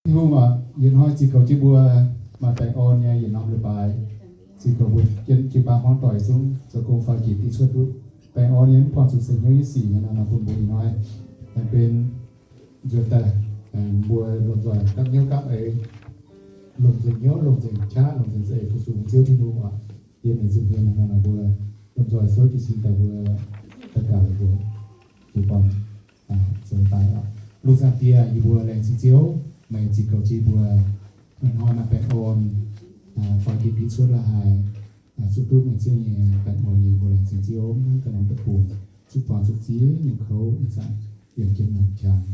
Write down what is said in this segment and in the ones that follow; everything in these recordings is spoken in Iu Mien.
Tin-Hungh aac, yietc hnoi ziux goux jienv mbuo maaih baengh orn nyei yietc norm leiz-baaix, ziux goux mbuo jienv jiu-baang hmuangv doic zungv zoux gong fai jiex diqv cuotv duqv baengh orn nyei, mv buangh zuqc seix hnyouv nyei sic nyei nor, bun mbuo ih hnoi aengx benx nzuonx daaih, aengx mbuo lomh nzoih gapv hnyouv gapv eix, longc nzengc hnyouv, longc nzengc qaqv, longc nzengc za'eix fu-sux Ziouv Tin-Hungh aac. Yiem meih nza'hmien nor, mbuo lomh nzoih souv jiez sin daaih mbuo daux gaux mbuo jiu-baang zoux daaih oc. Lungh zaangc Diex, yie mbuo laengz zingh Ziouv, meih ziux goux jienv mbuo ih hnoi maaih baengh orn, faix jiex diqv cuotv la'haaix, zuqc duqv meih Ziouv nyei baengh orn, yie mbuo laengz zingh Ziouv. Mv hnangv ganh norm deic-bung zuqc buangh zuqc ziex nyungc kouv ih zanc yiem jienv norm qangx.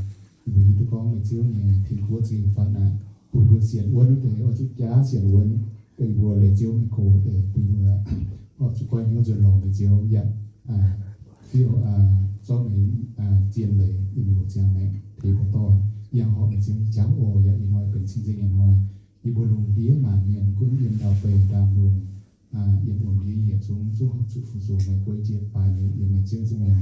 Yie mbuo hiuv duqv gorngv meih Ziouv nyei tengx guoqv zingh faatv naaic, bun mbuo sienx wuonv wuov deix oix zuqc jaav sienx wuonv, bun mbuo leih Ziouv meih gox deix, bun mbuo oix zuqc goiv hnyouv nzuonx lorz meih Ziouv yaac fiuv zorqv meih zien leiz yiem mbuo ziangh maengc, tengx mbuo dorh yangh horpc meih Ziouv nyei jauv oc. Yaac ih hnoi benx cing-nzengc nyei hnoi, yie mbuo lungh ndiev maanc mienh gunv yiem ndau-beih ndaamv-lungh, yiem wuom-ndiev yietc zungv zuqc horpc zuqc fu-sux meih, gueiv jiex baaix meih yiem meih Ziouv nza'hmien,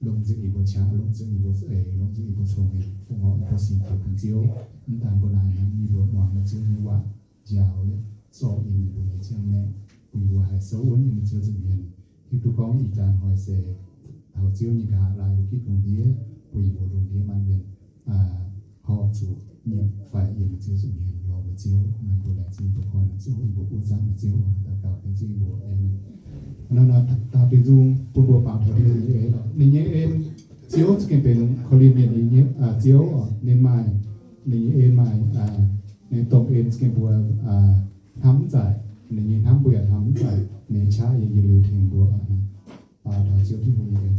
longc nzengc yie mbuo qaqv, longc nzengc yie mbuo za'eix, longc nzengc yie mbuo cong-mengh, fongc horc yie mbuo sin jiex bun Ziouv. Mv daan mbuo naaic hnangv, yie mbuo muangx meih Ziouv nyei waac njaaux liuz zorqv yiem yie mbuo nyei ziangh maengc, bun yie mbuo haih souv wuonv yiem meih Ziouv nza'hmien. Hiuv duqv gorngv ih jaax hnoi se taux Ziouv nyei nqa'haav laai mbuo gitv lungh ndiev, bun yie mbuo lungh ndiev maanc mienh horpc zuqc nyiemc faix yiem meih Ziouv nza'hmien. Lorz meih Ziouv, meih mbuo laengz zingh mbuo, koi meih Ziouv, yie mbuo buov zanc meih Ziouv, daux gaux laengz zingh mbuo. Amen. Naaiv nor daux daux dingh nzung bun mbuo baaux taux Tin-Hungh nyei en lorqc. Ninh nyei en, Ziouv za'gengh benx Ko^lin Mienh nyei Ziouv oc. Ninh maaih, ninh nyei en maaih, ninh domh en za'gengh mbuo hnamv mv zaaic, ninh nyei hnamv mbuo yaac hnamv mv zaaic, ninh nyei qaqv yaac yietc liuz tengx mbuo. Baaux taux Ziouv Tin-Hungh nyei en.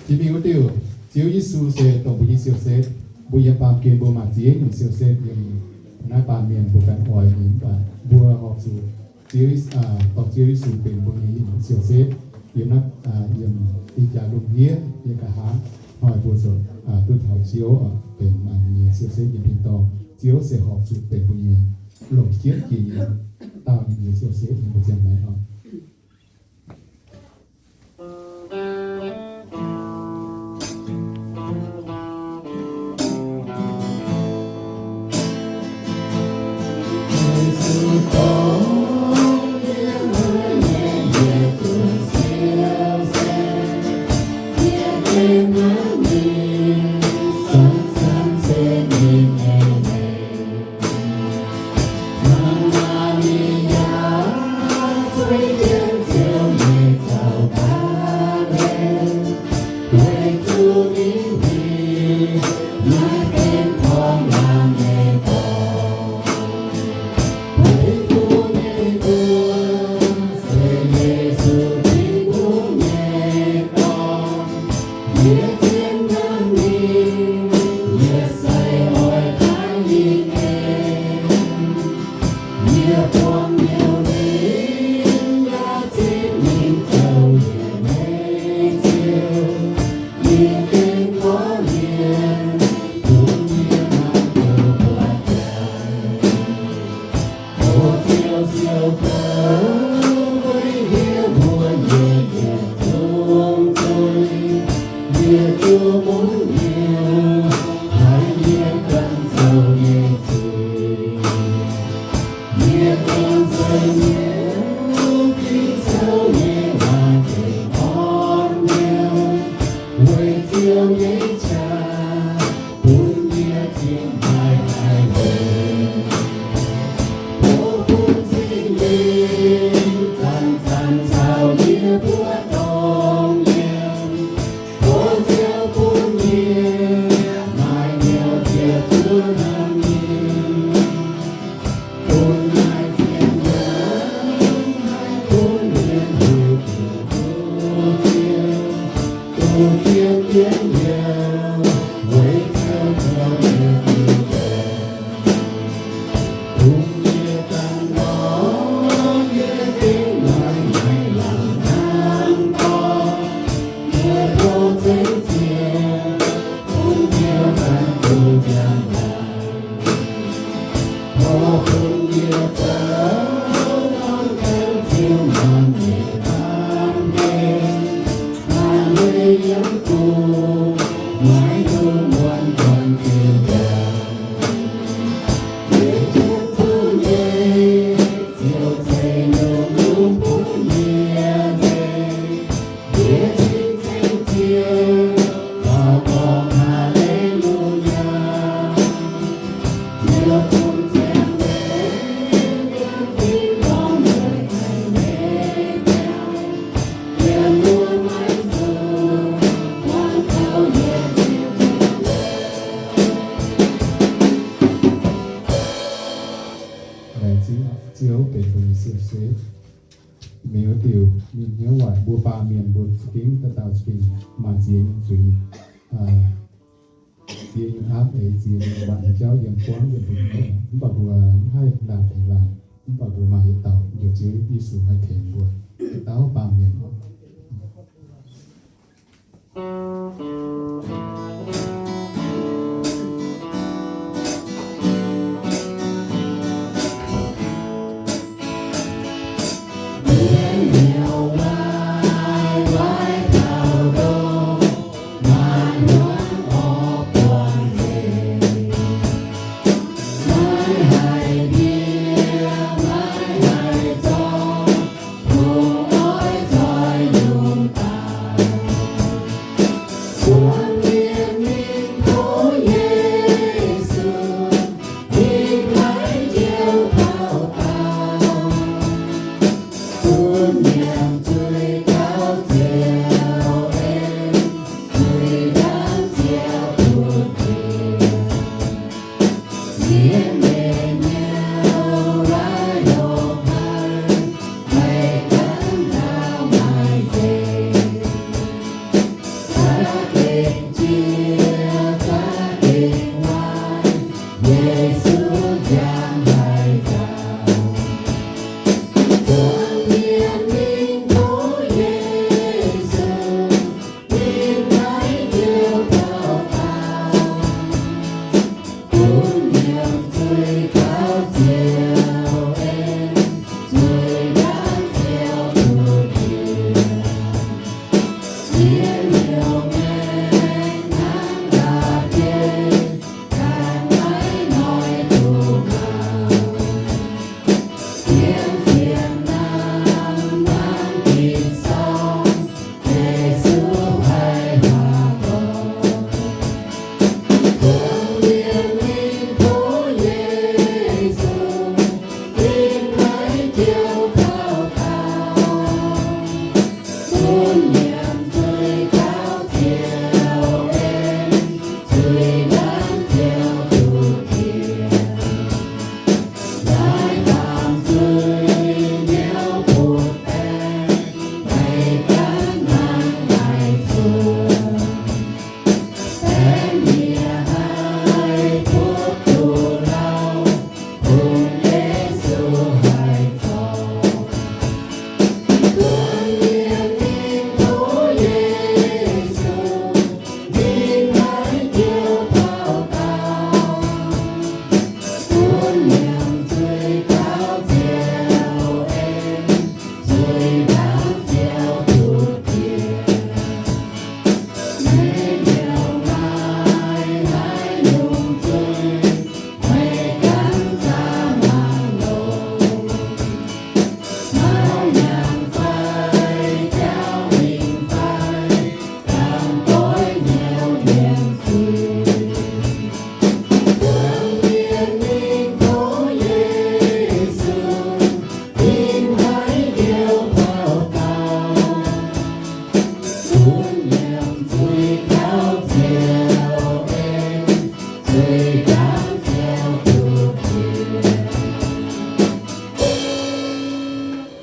Jiex mingh wuov diuh, Ziouv Yesu se dongh mbuo nyei siou-setv. Mbuo yiem baamh gen mbuo maaih ziex nyungc siou-setv yiem naaiv baamh mienh mbuo ganh oix nyei, mv baac mbuo horpc zuqc Ziouv, dorh Ziouv Yesu benx mbuo nyei nyungc siou-setv. Yiem naaiv, yiem ih jaax lungh ndiev nyei nqa'haav hnoi mbuo ziouc duqv taux Ziouv benx ninh nyei siou-setv yiem tin-dorngh. Ziouv se horpc zuqc benx mbuo nyei longc jienv jiex nyei daauh nyei siou-setv yiem mbuo ziangh maengc oc. Laengz zingh Ziouv benx mbuo nyei sienx fim. Mingh wuov diuh mienh hnyouv waaic, mbuo baamh mienh mbuo za'gengh dauh dauh za'gengh maaih ziex nyungc zuiz, ziex nyungc aapv eix, ziex nyungc waanc nyei jauv yiem buangv yiem mbuo nyei hnyouv. Mv baac mbuo mv haih laanh tengx laanh, mv baac mbuo maaih yietc dauh, heuc Ziouv Yesu haih tengx mbuo yietc dauh baamh mienh.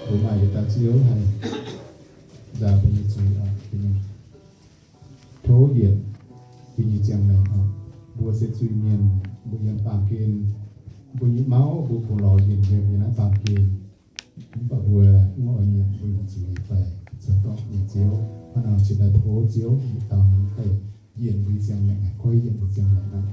Mbuo maaih yietc dauh Ziouv haih nzaaux mbuo nyei zuiz oc. se zuiz-mienh, mbuo yiem baamh gen, mbuo nyei mauv mbuo kungx lorz yienc yiem yiem naaiv baamh gen. Mv baac mbuo mv oix nyiemc mbuo nyei zuiz fai zoux dorngc nyei Ziouv. Hnangv nor cingx daaih tov Ziouv yietc dauh hnangv daaih yienc mbuo nyei ziangh maengc, goiv yienc mbuo ziangh maengc aqv.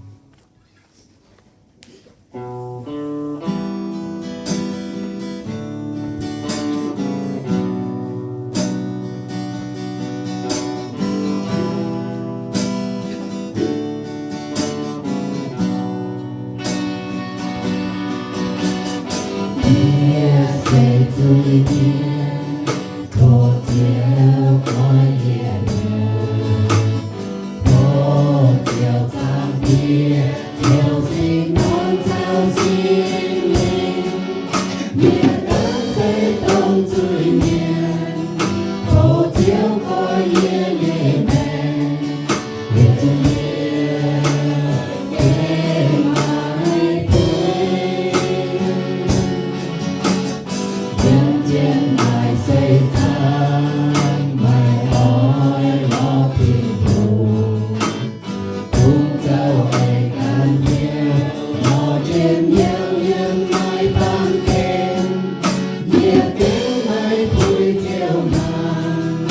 Yie se zuiz-mienh, tov Ziouv goiv yie hnyouv. Tov Ziouv zaangc Diex, Ziouv Singx Dorn caux Singx Lingh, yie ganh se dongh zuiz-mienh. Tov Ziouv goiv yie nyei maengc, weic zuqc yie gengh maiv puix. Yiem jienv naaic seix zaangc maiv oix lorz Tin-Hungh. Kungx zoux eix ganh hnyouv, lorz njien-youh yiem naaiv baamh gen. Yie gengh maiv puix Ziouv maanh,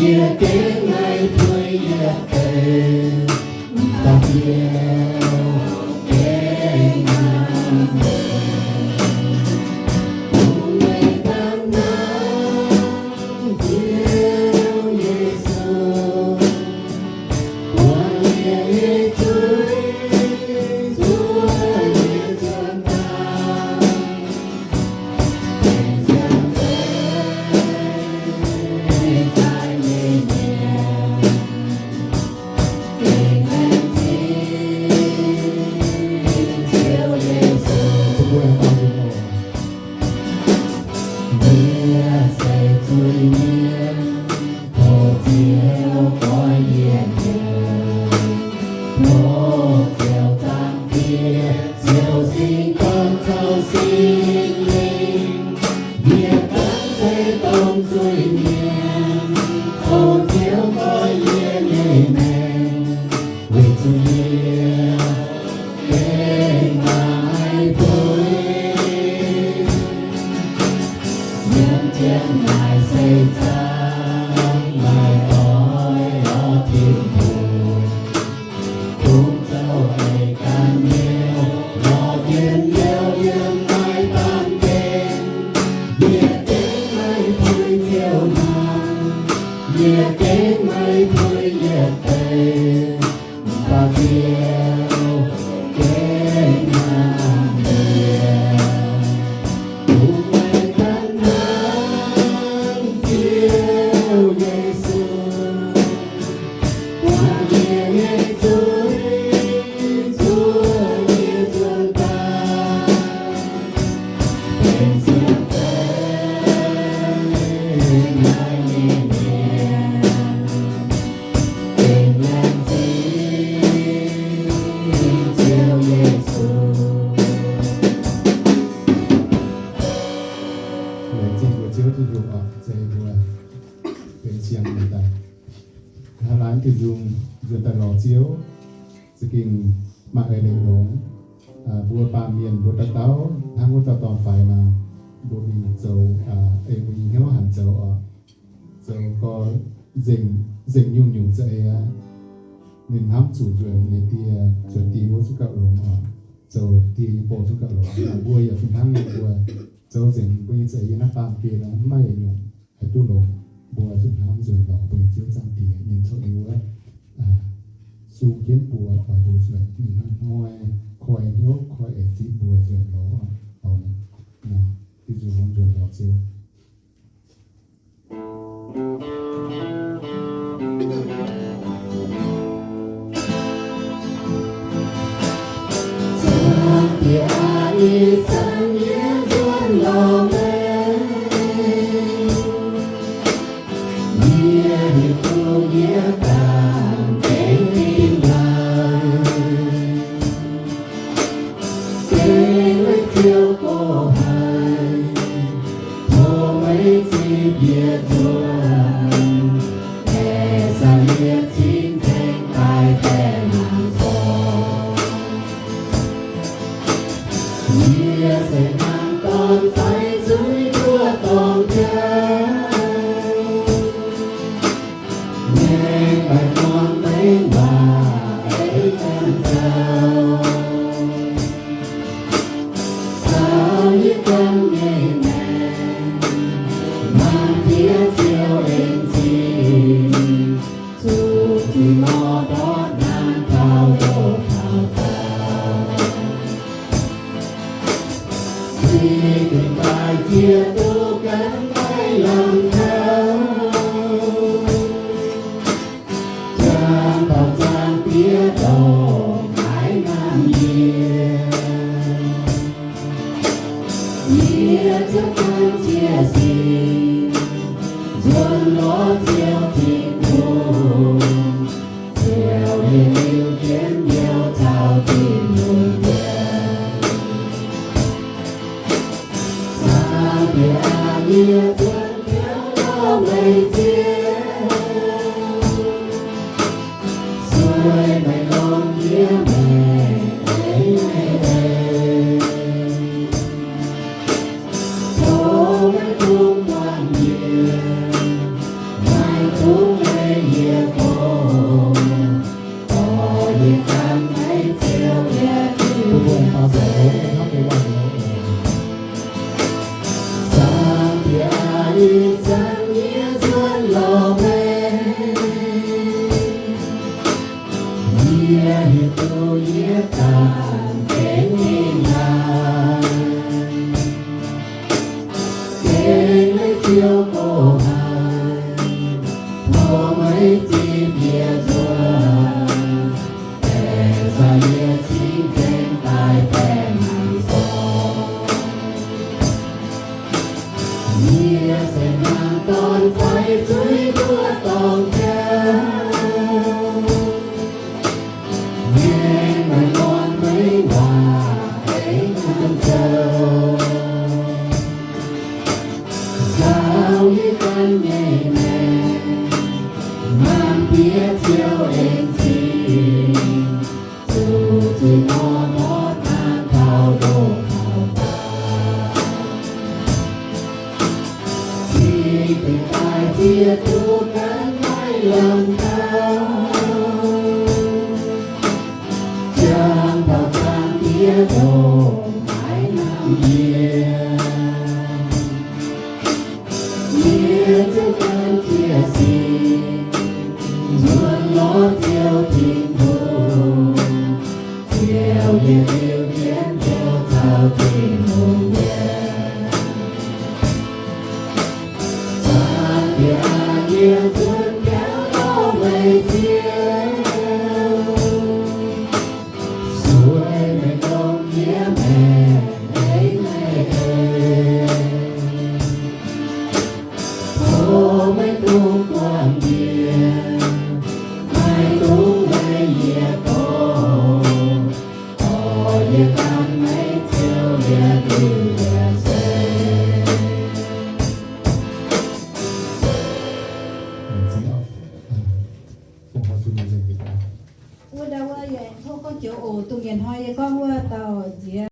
yie gengh maiv puix yietc deix. Mv baac Ziouv gengh hnamv meih, bun meih ganh hnamv Ziouv Yesu. Yie se zuiz-mienh, tov Ziouv goiv yie hnyouv. Tov Ziouv zaangc Diex, Ziouv Singx Dorn caux Singx Lingh, yie ganh se dongh zuiz-mienh. Tov Ziouv goiv yie nyei maengc, weic zuqc yie gengh maiv puix. Yiem jienv naaic seix zaangc maiv oix lorz Tin-Hungh. Kungx zoux eix ganh hnyouv, lorz njien-youh yiem naaiv baamh gen. Yie gengh maiv puix Ziouv maanh, yie gengh maiv puix yietc deix. Mv baac Ziouv gengh hnamv meih, bun meih ganh hnamv Ziouv Yesu. Buangh yie nyei zuiz, zuov yie nzuonx daaih, benx siang-zeix naaiv nyei mienh. Gengh laengz zingh Ziouv Yesu. Laengz zingh mbuo Ziouv Tin-Hungh oc, se mbuo benx siang nyei daaih. Hnangv laanh diuh nzung nzuonx daaih lorz Ziouv, za'gengh maaih eix leiz longx. Mbuo baamh mienh mbuo dauh dauh hnangv wuov dauh dorn-faix nor, mbuo mingh zoux, ei mbuo nyei hnyouv hanc zoux oc. Zoux gorx nzengc, nzengc nyungc-nyungc za'eix aqv. Ninh hnamv zuqc nzuonx ninh die, nzuonx die wuov zungv gauh longx oc. Zoux die nyei bou zungv gauh longx. Mbuo yaac fih hnangv nyei, mbuo zoux nzengc mbuo nyei za'eix yiem naaiv baamh gen nor, mv maaih yietc nyungc haih duqv longx. Mbuo zuqc hnamv nzuonx lorz mbuo nyei Ziouv Zaangc Diex, ninh coqv ninh wuov sung jienv mbuo, oix mbuo nzuonx, ninh hnoi-hnoi koi hnyouv koi eix zipv mbuo nzuonx lorz. Diuh nzung nzuonx lorz Ziouv. Zaangc Diex aah, ih zanc yie nzuonx lorz meih, yie hiuv duqv yie ganh benx dingh laaix. Gengh meih Ziouv go haic, tov meih zipv yie nzuonx, aengx saeng yie cingv ceng daaih baeqc hnaangx zorc. Ziouv Tin-Hungh, ziouc yietc liuz jienv youh caux Tin-Hungh wuov. Zaangc Diex aah, yie zunh biauv lorz meih Ziouv, sueih meih longc jiex maengc eix leiz. Tov maiv dungx buangh yie, maiv dungx leih yie gorngv, dorh yie gan maiv Ziouv yietc liuz. Zaangc Diex aah, ih zanc yie nzuonx lorz meih, yie hiuv duqv yie ganh benx mingh haaix, benx maiv Ziouv go haaix, tov maiv zipv yie nzuonx, aengx caux yie cingv zengx daaih baengh mangc sorng. Yie se hmuangx dorn fai zuiz nduov dorngx jauv, ngaengc meih norm meiv waac aengx norm zoux, nzaaux yie ganh nyei maengc, mangc bieqc Ziouv en zingh, zuqc zuiz nor morv daan taux ndoh taux daaih. Cingx dingc daaih ziex duqv ganh maiv lamh dauh, jangx taux Zaangc Diex ndongc haaix hnangv yie. Yie ziouc gan jiez sin nzuonx lorz Ziouv Tin-Hungh, ziouc yietc liuz jienv Ziouv caux Tin-Hungh wuov. Zaangc Diex aah, yie nzuonx biauv lorz meih Ziouv, sueih meih longc jiex maengc eix leiz. Tov maiv dungx buangh yie, maiv dungx leih yie gorngv, dorh yie gan maiv Ziouv yietc liuz yietc seix. Wuov ndau wuov yie aengx tov gorngv joux oc, dongh nyanc hnoi yie gorngv wuov dauh nziex.